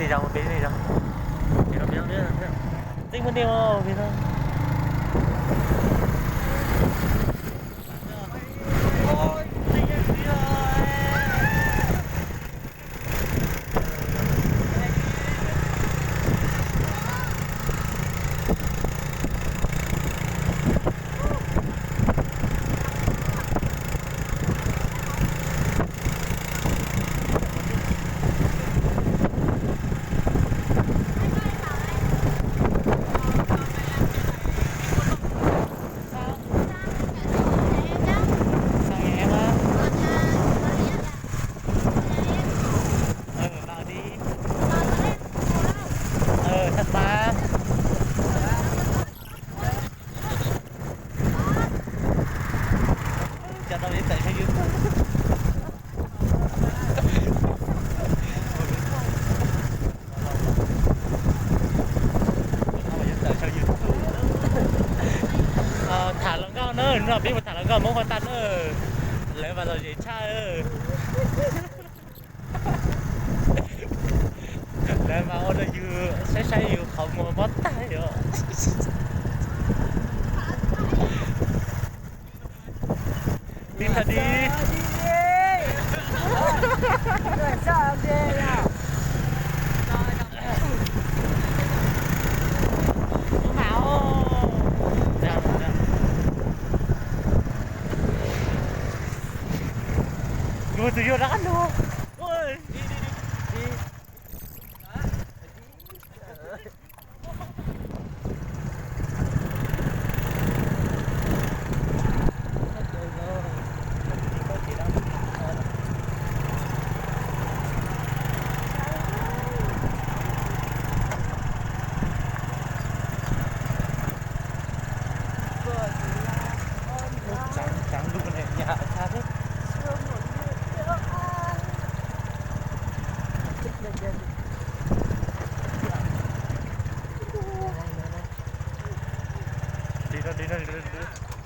Zos pem ne, zos. Txij muaj dej pem no. Cov no yeej tawm saum YouTube. Yeej tawm saum YouTube. Tham hluas nkauj na, no peb mus tham hluas nkauj Hmoob Huab Tais na. Lawv mas lom zem tshaj. Lawv mas ua rau yus saib saib yus qhov muag mob tag os. Tiv thaum di. Kuv tus yog rov qab lug. Tsav lug ne, yam tshaj thiab. Dim no, dim no, dim no.